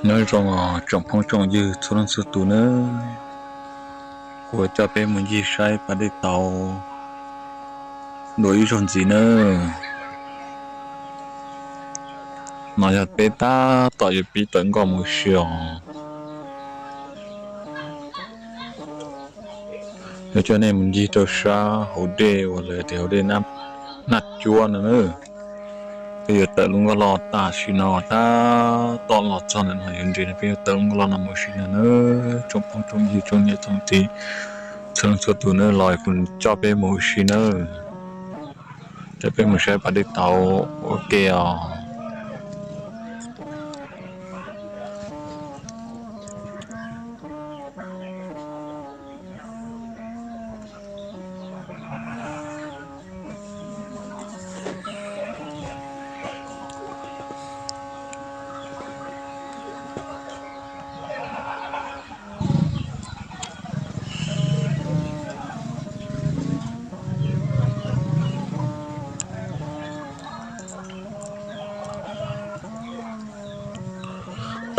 Nyob zoo os tsoom phooj tsoom ywg txhua leej txhua tus nawb, kuv coj peb mus ncig saib pas dej tauv dua ib zaug ntxiv nawb. No yog peb tab tom yuav pib tawm nkoj mus ua si os. Yuav coj nej mus ncig rau sab hauv dej uas lawv tias hauv dej Naj Cuab no nawb. Peb yuav tawm lub nkoj loj tam sim no tab tom los txog ntawm no yuav nres no peb yuav tawm lub nkoj loj no mus ua si no nawb. Tsoom phooj tsoom ywg tsoom niam tsoom txiv txhua leej txhua tus nawb, los kuv coj peb mus ua si nawb. Coj peb mus saib pas dej tauv ua ke os.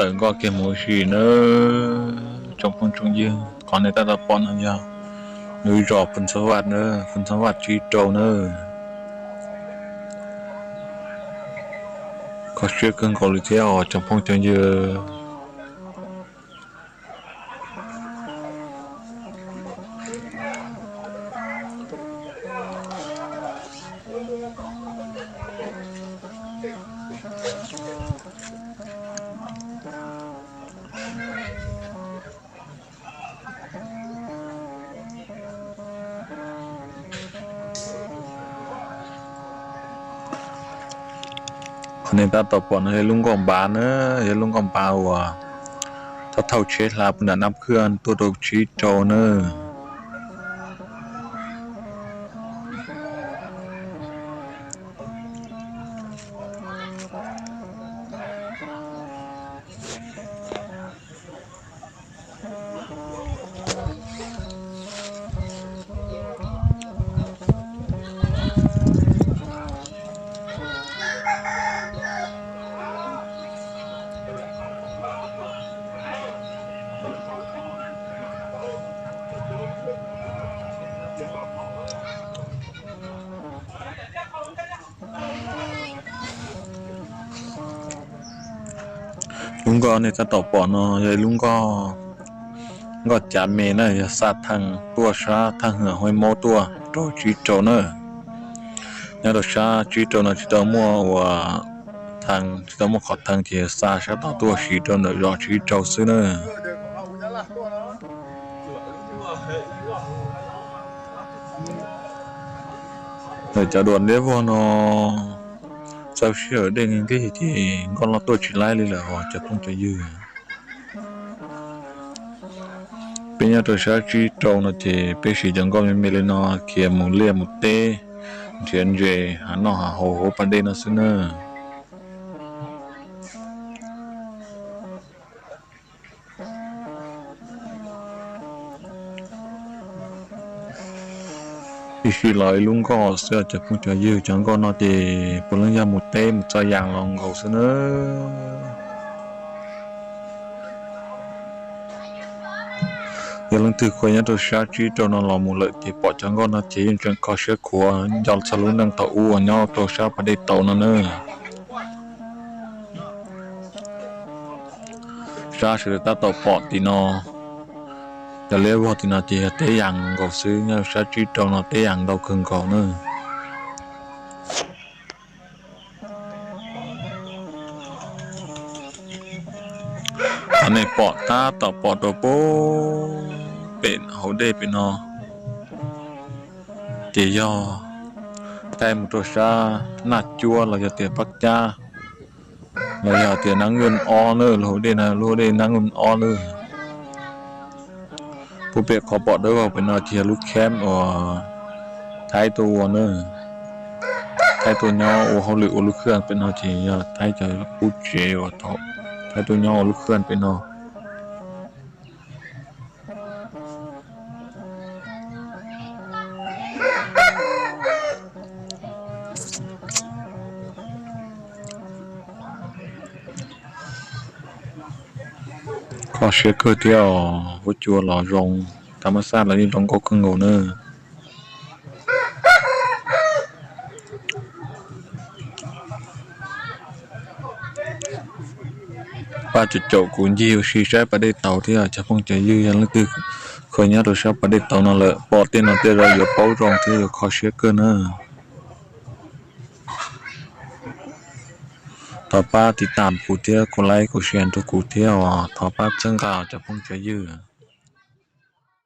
Tawm nkoj kiag mus ua si nawb tsoom phooj tsoom ywg. Qhov nej tab tom pom no yog lub zos Phu Ntxhab Vaj nawb, Phu Ntxhab Vaj tsib rau nawb. Kho siab kawg nkaus li thiab os tsoom phooj tsoom ywg. Qhov nej tab tom pom no yog lub nkoj npav na, yog lub nkoj npav uas thauj thauj tsheb hla puag nram Nab Khwj tuaj rau tsib rau na. Lub nkoj nej tab tom pom no yog lub nkoj, nkoj cav me na, yog xa thaj tuaj sab thaj Hwm Huab Maub tuaj rau tsib rau na. Nyob rau sab tsib rau no tsis tau muaj ua thaj, tsis tau muaj qhov thaj ces xa sab tod tuaj siv rau ntawm zos tsib rau xwb na. Ntawm cov duas liab vog no txaus sij hawm dej nkeeg ces nkoj loj tuaj tsis laib li lawm os cov phooj cov ywg. Peb nyob rau sab tsib rau no ces peb siv cov nkoj me me li no khiav mus liaj mus teb, nrhiav ntses hav noj hav haus hauv pas dej no xwb na. Ib sij los ib lub nkoj xwb cov phooj cov ywg, cov nkoj no ces puav leej yog mus teb mus txog yas los nkaus xwb na. Yog leej twg khuv nyob rau sab tsib rau no los mus lawm ces pom cov nkoj no ces yeej tseem kho siab khuav nco txog lub neej thaum ub uas nyob rau sab pas dej tauv no na. Sab sawv daws tab tom pom tim no, cov liab vog tim no ces yog teb yas nkaus xwb, nyob sab tsib rau no teb yas ntau kawg nkaus na. Qhov nej pom tab tom pom rau pem hauv dej pem no ces yog taij mus rau sab Naj Cuab los yog tias Pab Cab, los yog tias Nab Nyuj Ob na, lub hauv dej na, lub hauv dej Nab Nyuj Ob na. Puag pem qhov pom dawb vog pem no ces yog lub camp uas Thaib tuaj ua na. Thaib tuaj nyob ua hauj lwm ua lub khaj pem no ces yog Thaib cov qub tsev uas thaum Thaib tuaj nyob ua lub khaj pem no. Kho siab kawg thiab os, huab cua los zoo, thaj mab xaj los yeej zoo nkauj kawg nkaus na. Pab caum caum kuv ncig ua si saib pas dej tauv thiab cov phooj cov ywg, yog leej twg kho nyob rau sab pas dej tauv no lawm pom tej no tej zaum yuav paub zoo thiab yuav kho siab kawg na. Thov pab tiv tam kuv thiab kuv like kuv share rau kuv thiab os, thov pab txhawb nqa cov phooj cov ywg.